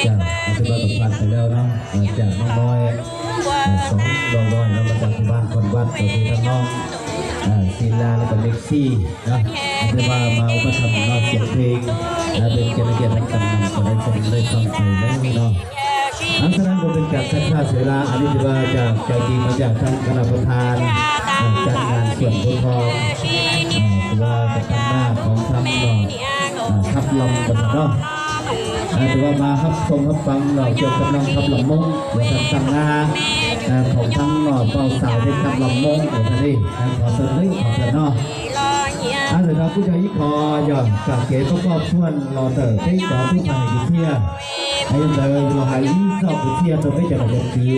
ຈາກປະຊາສຳພັນໄປແລ້ວເນາະ ຈາກນ້ອງນ້ອຍ ເອີ່ ສອງນ້ອງນ້ອຍເນາະ ມາຈາກທີ່ບ້ານຄອນວັດ ກໍຄືທາງນ້ອງ ເອີ່ ສີລາ ແລ້ວກໍເລັກຊີເນາະ ທີ່ວ່າມາອຸປະຖຳເນາະ ສຽງເພງ ເປັນກຽດນຳກັນນຳ ກໍໄດ້ຟັງໄປເນາະ. ເອົາ ສະນັ້ນບໍ່ເປັນການຊັກຊ້າເສຍເວລາ ອັນນີ້ຖືວ່າຈາກໃຈຈິງມາຈາກທາງຄະນະປະທານ ເອີ ຈັດງານສວນໂພທອງ ເອີ ຖືວ່າກະຕັ້ງໜ້າຂອງທາງເນາະ ເອີ ທັບລຳວ່າຊັ້ນເນາະ ເອີ ຖືວ່າມາຮັບຊົມຮັບຟັງເນາະ ກ່ຽວກັບນາງທັບລຳມົ້ງ ວ່າຊັ້ນ ຕັ້ງໜ້າ ເອີ ຂອງທາງເນາະ ບ່າວສາວເຮັດທັບລຳມົ້ງ ວ່າຊັ້ນເດ້ ຂໍເຊີນເດີ ຂໍເຊີນເນາະ. ອາ ເດີ ຜູ້ໃຫຍ່ຂໍຢາກກະເກປະກອບສ່ວນລໍເຕີເພງຈອມຜູ້ຊາຍເກເຊຍ ໃຫ້ເດີ ລໍໃຫ້ອີສອບເກເຊຍ ຕົວເພງຈອມຈະຈື່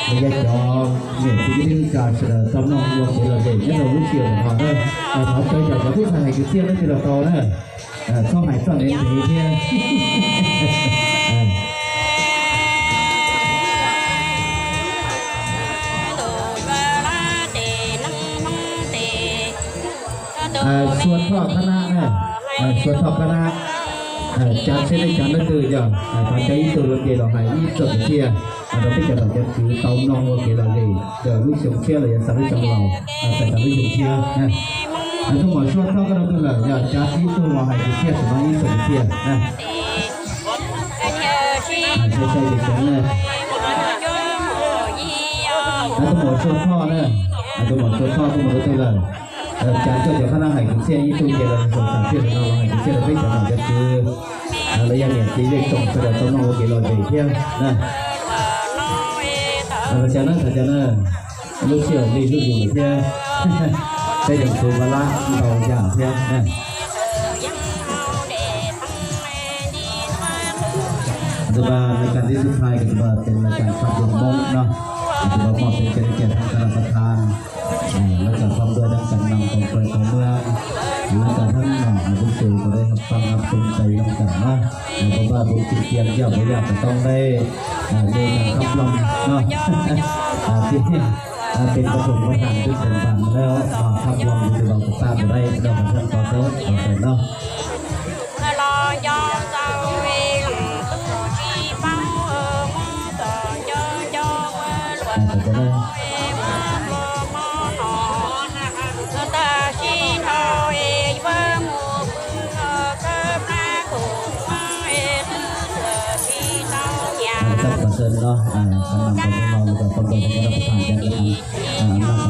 ລະຍະຈອມ ເນຍ ທີ່ໄດ້ມີການສະເໜີຕຳນອງລວມເດລະເດ ຍະໂດລູເຊຍເດີ ຂໍເດີ ໃຫ້ຂອບໃຈຈາກຜູ້ຊາຍເກເຊຍ ແລະ ທີລະຕໍ່ເດີ ເອີ ຊອບໃຫ້ຊອບເຫັນເດເພງ ເອີ. ເອີ ສ່ວນພໍ່ຄະນະເນາະ ເອີ ສ່ວນພໍ່ຄະນະ ເອີ ຈານເຊັນໃຫ້ຈານລະຕື່ຢ່າງ ເອີ ຕາມໃຈອີໂຕລະເດລະໄຮອີໂຕເຊຍ ເອີ ເຮົາເປັນຈານລະຈານຄືເຕົານ້ອງໂອເຄລະເດ ເດີລູກຊົງເຊຍລະຢ່າສັກລູກຊົງເລົາ ເອີ ໃສ່ສັກລູກຊົງເຊຍນະ ເອີ ຕ້ອງໝໍຊວນເທົ່າກັນເລີຍ ຢ່າຈານອີໂຕລະໄຮອີເຊຍສະມາອີໂຕເຊຍນະ ໃຊ້ໃຊ້ເດັກເນາະ ເອົາຕົວໝໍຊວນພໍ່ເນາະ ເອົາຕົວໝໍຊວນພໍ່ຕົວໝໍຕົວເລີຍ ເອີ ຈານເຈົ້າເຈົ້າຄະນະໃຫ້ກຸນເຊຍອີ່ຕຸ່ມເຈລະສົງສານເພດເນາະ ໃຫ້ກຸນເຊຍເປັນຈານນຳຈັດຄື ເອີ ລະຍະເນຍຕີເວກສົ່ງສະເດັດຕໍ່ນ້ອງໂອເຄລອຍເດເພຍນະ ເອີ ຈານນະ ຈານນະ ລູກເຊຍນີ້ລູກຢູ່ເພຍ ໄດ້ເປັນຄູບາລາເຂົາຢ່າງເພຍນະ ແຕ່ວ່າລາຍການທີ່ສຸດທ້າຍກໍຖືວ່າເປັນລາຍການປັດລົງມົ້ງເນາະ ຖືວ່າມອບເປັນກຽດໃຫ້ແກ່ທາງຄະນະປະທານ ເອີ ແລ້ວກໍພ້ອມດ້ວຍທັງການນຳຂອງແຂວງຂອງເມືອງ ແລ້ວກໍທັງ ເອີ ອາວຸໂສກໍໄດ້ຮັບຟັງຮັບຊົມໄປນຳກັນເນາະ ເອີ ເພາະວ່າບຸນກິນກຽມຢາກບໍ່ຢາກກໍຕ້ອງໄດ້ ເອີ ມີການຂັບລຳເນາະ ເອີ ທີ່ ເອີ ເປັນປະຖົມປະທານຈຸດເປັນບັນແລ້ວ ເອີ ຂັບລຳທີ່ເວົ້າກໍຕາມບໍ່ໄດ້ເນາະ ວ່າຊັ້ນ ຂໍໂທດ ຂໍໂທດເນາະ. ເອີ ເຊີນເນາະ ເອີ ຄະນະກຳມະການ ແລ້ວກໍຄະນະປະທານຈັດງານ ເອີ ອຳນາດ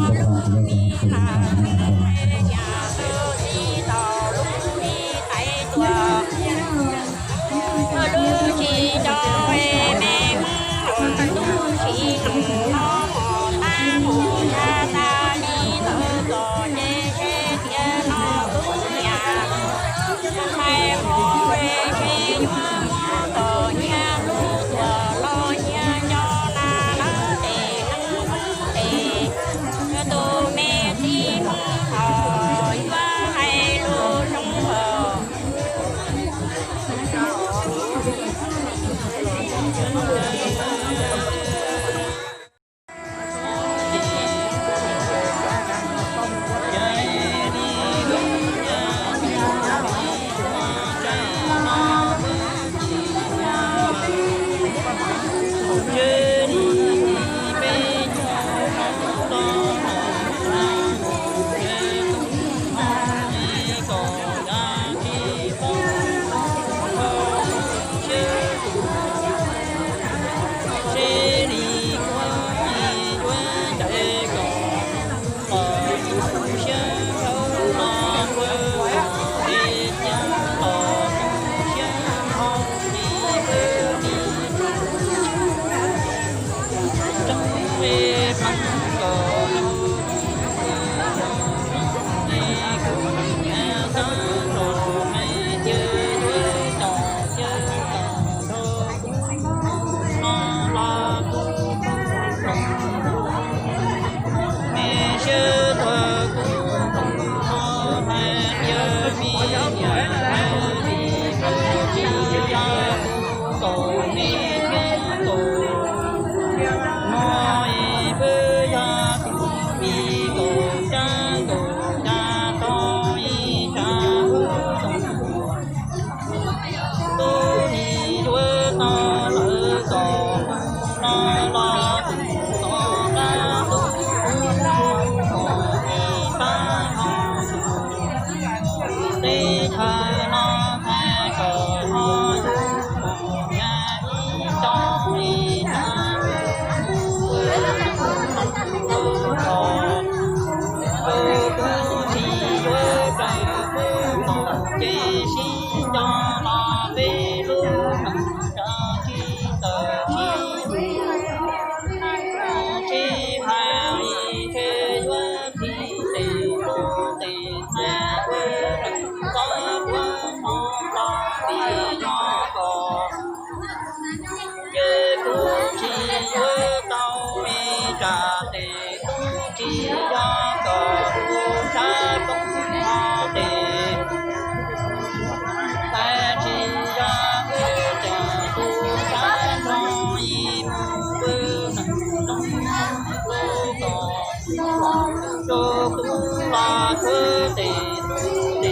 ການປົກຄອງ ທີ່ໄດ້ເປັນຜູ້ນຳໃນການເດີນທາງ ຈາເຕຕຸຕິຍາກະບູຊາຕຸມາເຕ ແຕ່ທີ່ຢາກເຮັດຈະບູຊານ້ອຍເບິ່ງໜັງຕົງໂລກ ໂຕຕຸລາເທເຕຕຸເຕ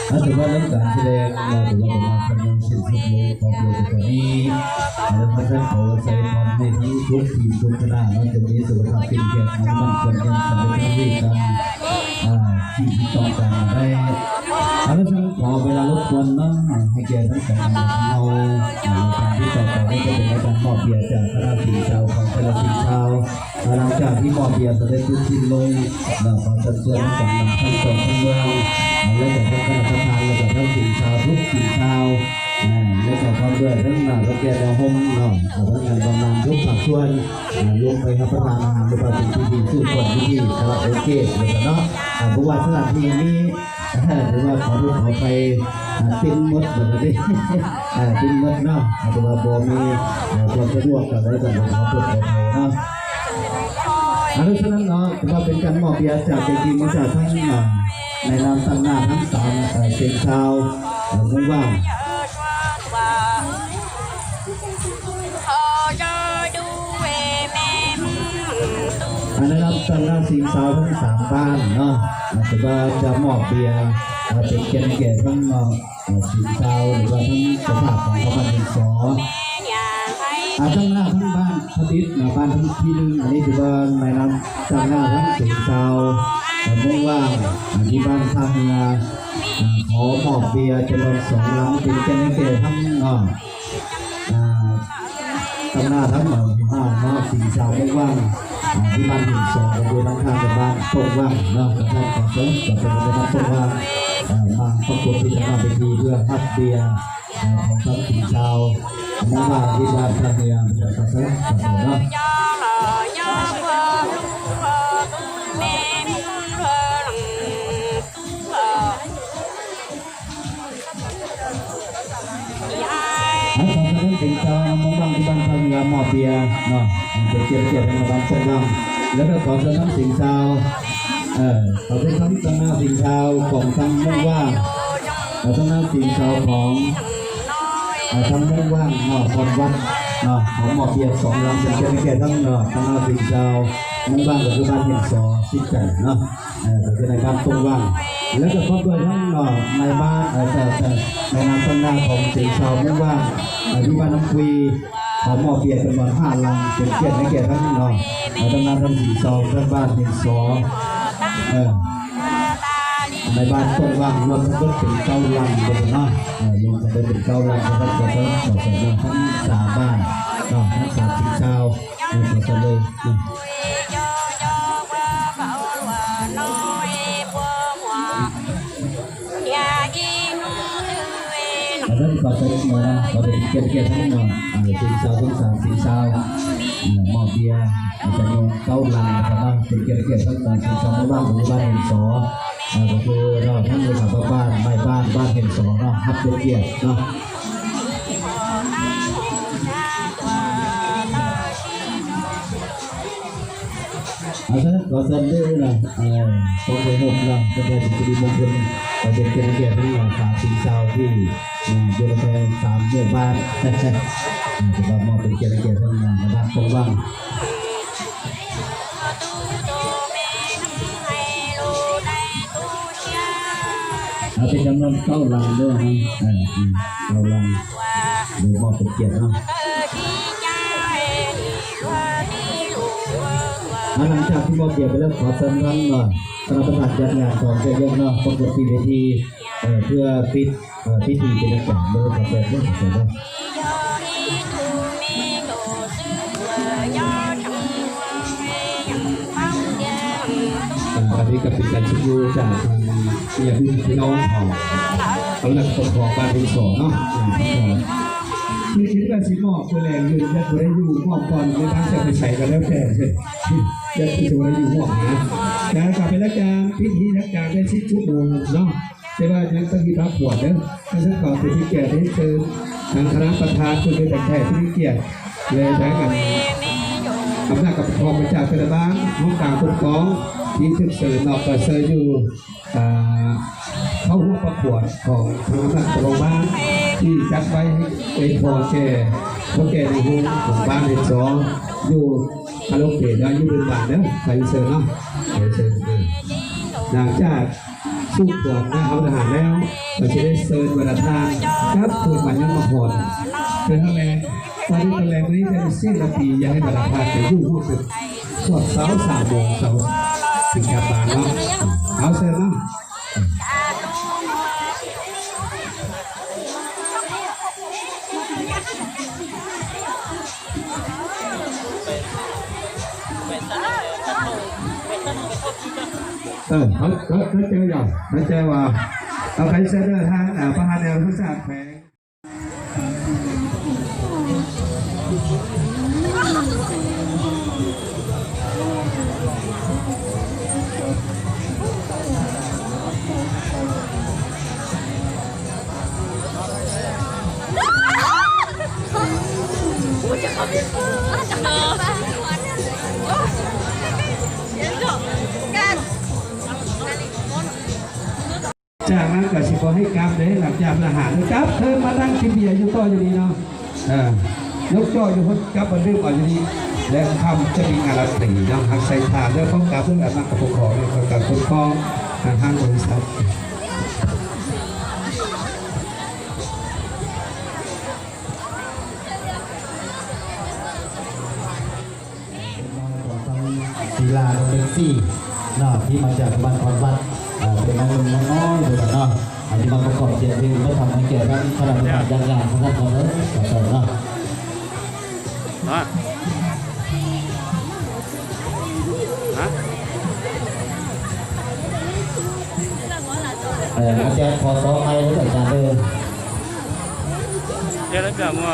ເອົາ ຖືວ່າຫຼັງການສະແດງ ຖືວ່າປະມານກຳລັງສິ້ນສຸດລົງຂອງໂລກຕົວນີ້ ແລະ ເຮົາຂອອາໄສຄວາມໃຫ້ທັງທຸກທີມທຸກຄະນະເນາະ ຈົ່ງມີສຸຂະພາບເຂັ້ມແຂງ ອາຍຸໝັ້ນຂວັນຍືນ ສຳເລັດພະນະວິກາ ອ່າ ສິ່ງທີ່ຕ້ອງການໄດ້ ອາ ແລ້ວຈັ່ງຂໍເວລາລົບກວນເນາະ ໃຫ້ແກ່ທັງສອງຄະນະຂອງເຮົາ ອາ ໃນການທີ່ຕໍ່ໄປນີ້ຈະເປັນລາຍການມອບເບຍຈາກຄະນະສິງຊາວຂອງແຕ່ລະສິງຊາວ ອ່າ ຫຼັງຈາກທີ່ມອບເບຍສຳເລັດສຸດສິ້ນລົງ ແລ້ວຂໍເຊີນຊວນທັງສອງນຳທັງສອງເມືອງ ແລະ ກໍທັງຄະນະປະທານ ແລະ ກໍທັງສິງຊາວທຸກສິງຊາວ ແລະ ກໍພ້ອມດ້ວຍທັງ ອ່າ ເຖົ້າແກ່ແນວໂຮມເນາະ ແລະ ທັງການບຳນານທຸກພາກສ່ວນ ອ່າ ລົງໄປຮັບປະທານອາຫານ ຫຼືວ່າເປັນພິທີສືບທອດພິທີຄາຣາໂອເກະ ວ່າຊັ້ນເນາະ ອ່າ ເພາະວ່າສະຖານທີ່ນີ້ ເອີ ຖືວ່າຂໍໂທດຂໍອະໄພ ອ່າ ເຕັມໝົດ ແບບນີ້ ເຕັມໝົດເນາະ ອ່າ ຖືວ່າບໍ່ມີ ເອີ ຄວາມສະດວກກັນ ແລ້ວກໍຂໍໂທດຂໍອະໄພເນາະ ອ່າ ສະນັ້ນເນາະ ຖືວ່າເປັນການມອບເບຍຈາກໃຈຈິງມາຈາກທັງ ອ່າ ໃນນາມຕາງໜ້າທັງສາມ ເອີ ເສັງຊາວ ເອີ ມຸ້ງຫວ່າງ ອັນນັ້ນນຳຕັ້ງໜ້າສິງຊາວທັງສາມບ້ານເນາະ ຖືວ່າຈະມອບເບຍ ເປັນກຽດໃຫ້ແກ່ທັງ ເອີ ສິງຊາວ ຫຼືວ່າທັງເຈົ້າພາບຂອງຊາວບ້ານຫີນສໍ ອາ ຕັ້ງໜ້າທັງບ້ານຜະດິດນະ ບ້ານທີໜຶ່ງ ອັນນີ້ຖືວ່າໃນນາມຕັ້ງໜ້າທັງສິງຊາວ ເອີ ມຸ້ງຫວ່າງ ອາ ທີ່ບ້ານທ່າເຮືອ ອາ ຂໍມອບເບຍຈຳນວນສອງລັງ ເປັນກຽດໃຫ້ແກ່ທັງ ເນາະ ອ່າ ຕຳໜ້າທັງ ເອີ ຫົວໜ້າເນາະ ສິງຊາວມົກວັງ ອ່າ ທີ່ບ້ານຫີນສອງ ກໍຄືທາງຂ້າງກັບບ້ານປົກວັງເນາະ ກໍທ່ານຂໍເຊີນ ກໍເປັນປະທານປົກວັງ ເອີ ມາປາກົດທີ່ໜ້າເວທີ ເພື່ອຮັບເບຍ ເອີ ຂອງທາງສິງຊາວມົກວັງ ທີ່ບ້ານທ່າເມືອງ ກໍເຊີນ ກໍເຊີນເນາະ. ໃຫ້ຂອງສະເໜີເປັນຊາວມົກວັງທີ່ບ້ານທ່າເຮືອມອບເບຍເນາະ ເປັນກຽດໃຫ້ແກ່ທາງບ້ານປົກວັງ ແລ້ວກໍຂໍເຊີນນຳສິງຊາວ ເອີ ຂໍເຊີນນຳຕຳໜ້າສິງຊາວຂອງທາງມົກວັງ ແລະ ຕຳໜ້າສິງຊາວຂອງ ເອີ ທາງມົກວັງເນາະ ຄອນວັດເນາະ ຂໍມອບເບຍສອງລັງເປັນກຽດໃຫ້ແກ່ທາງເນາະ ຕຳໜ້າສິງຊາວມົກວັງ ກໍຄືບ້ານຫີນສໍ ຕິດກັນເນາະ. ເອີ ກໍຄືໃນບ້ານຕົງວັງ ແລ້ວກໍພ້ອມດ້ວຍທັງ ເອີ ນາຍບ້ານ ເອີ ແຕ່ ແຕ່ໃນນາມຕຳໜ້າຂອງເສັງຊາວມຸ້ງຫວ່າງ ເອີ ຢູ່ບ້ານນ້ຳກຸຍ ຂໍມອບເບຍຈຳນວນຫ້າລັງ ເປັນກຽດໃຫ້ແກ່ທັງເນາະ ເອີ ທັງນາທັງສິງຊາວ ທັງບ້ານຫີນສໍ ເອີ ໃນບ້ານຕົງວັງ ລວມທັງໝົດເປັນເກົ້າລັງເນາະ ເອີ ລວມທັງໝົດເປັນເກົ້າລັງ ທັງ ທັງ ທັງສາມບ້ານເນາະ ທັງສາມສິງຊາວ ເອີ ຂໍເຊີນເລີຍເນາະ. ອັນນັ້ນກໍເປັນ ເອີ ກໍເປັນກຽດ ກຽດທັງ ເອີ ສິງຊາວທັງສາມສິງຊາວ ເອີ ມອບເບຍຈຳນວນເກົ້າລັງນະຄັບເນາະ ເປັນກຽດ ກຽດທັງສາມສິງຊາວໝູ່ບ້ານ ຂອງໝູ່ບ້ານຫີນສໍ ເອີ ກໍຄືເນາະ ທັງເລຂາພັກບ້ານ ນາຍບ້ານ ບ້ານຫີນສໍເນາະ ຮັບເປັນກຽດເນາະ. ເອົາຊະ ຂໍເຊີນເດີເນາະ ເອີ ຂໍໃຫ້ຮົບເນາະ ເພື່ອເປັນສິລິມົງຄົນ ເປັນກຽດໃຫ້ແກ່ທັງສາມສິງຊາວທີ່ ເອີ ຢູ່ໃນສາມໝູ່ບ້ານ ເອີ ຖືວ່າມອບເປັນກຽດໃຫ້ແກ່ທັງບ້ານຕົງວັງ. ເອົາເປັນຈຳນວນເກົ້າລັງເດີເນາະ ເອີ ເກົ້າລັງ ໂດຍມອບເປັນກຽດເນາະ. ຫຼັງຈາກທີ່ມອບກຽດໄປແລ້ວ ຂໍເຊີນທ່ານ ເອີ ຄະນະປະທານຈັດງານຂອງແຂກເນາະ ປາກົດທີ່ເວທີ ເອີ ເພື່ອປິດ ເອີ ພິທີເປັນທາງການເດີ ຂໍເຊີນເດີ ຂໍເຊີນເດີ. ອ່າ ອັນນີ້ກໍເປັນການຊຸມນຸມຈາກທາງຍາດພີ່ນ້ອງຂອງ ຂອງນັກປົກຄອງບ້ານເພັງສອງເນາະ ອ່າ ທີ່ຄິດວ່າຊິມອບມື້ແລງຢູ່ ຍັງບໍ່ໄດ້ຢູ່ ມອບກ່ອນ ໃນທາງຈະໄປໃສກໍແລ້ວແຕ່ ຍັງຊິບໍ່ໄດ້ຢູ່ມອບນະ ແຕ່ກໍເປັນລາຍການພິທີທາງການໄດ້ສິບຊົ່ວໂມງເນາະ. ແຕ່ວ່າຍັງຕ້ອງມີພາກບວດເດີ ເພາະສະນັ້ນຂໍເປັນເກຍດເຊີນທາງຄະນະປະທານ ຜູ້ເປັນແຂກຜູ້ມີກຽດ ແລະ ທາງອຳນາດການປົກຄອງມາຈາກແຕ່ລະບ້ານ ຫ້ອງການປົກຄອງທີ່ຖືກເຊີນເນາະ ກໍເຊີນຢູ່ ອ່າ ເຂົ້າຮ່ວມປະກວດຂອງທາງອຳນາດການປົກຄອງບ້ານ ທີ່ຈັດໄວ້ໃຫ້ເປັນພໍ່ແກ່ ພໍ່ແກ່ໃນໂຮງຂອງບ້ານເຮັດຊອ ຢູ່ຄາໂລເກະເນາະ ຢູ່ເດີ່ນບ້ານເດີ ຂໍເຊີນເນາະ ຂໍເຊີນ ເອີ ຫຼັງຈາກ ສືບທອດແນວທາງທະຫານແລ້ວ ກໍຈະໄດ້ເຊີນບັນດາທ່ານກັບຄືນມາຍັງນະຄອນ ເຊີນເຮົາແລ ຕອນນີ້ຕອນແລງນີ້ເປັນສິລະປີ ຢາກໃຫ້ບັນດາທ່ານໄປຢູ່ຮູ້ສຶກຮອດເຊົ້າສາມໂມງເຊົ້າ ຊິກັບມາເນາະ ເອົາເຊີນເນາະ. ເອີ ເຂົາ ເຂົາ ເຂົາເຈີຢູ່ ເຂົາເຈີວ່າ ເອົາໄປເຊີນເດີ ທາງ ອ່າ ປະທານແນວຍຸດທະສາດແຂວງ. ຈາກນັ້ນກໍຊິບໍ່ໃຫ້ກັບເດ້ ຫຼັງຈາກອາຫານກັບຄືນມານັ່ງກິນເບຍຢູ່ຕໍ່ຢູ່ນີ້ເນາະ ເອີ ຍົກຈໍ້ຢູ່ພຸ້ນ ກັບມາດື່ມເອົາຢູ່ນີ້ ແລະ ຄ່ຳຈະມີງານລາຕີເນາະ ຮັກໃສ່ທານເດີ ພ້ອມກັບເລື່ອງອານາການປົກຄອງ ເລື່ອງການປົກຄອງ ທາງຫ້າງບໍລິສັດ. ເປັນນ້ອງຂອງທາງສີລາ ນ້ອງເບັກຊີເນາະ ທີ່ມາຈາກບ້ານຄອນວັດ ເປັນນ້ອງໜຸ່ມນ້ອຍໆ ເດີເນາະ ທີ່ມາປະກອບສຽງເພງ ມາທຳໃຫ້ແກ່ທາງຄະນະກຳມະການຈັດງານຂອງທ່ານເນາະ ຂໍເຊີນເນາະ ນະ ນະ ເອີ ອາຈານຂໍສອງໄມເດີ ອາຈານເດີ ເຈົ້າລະເຈົ້າໝໍ.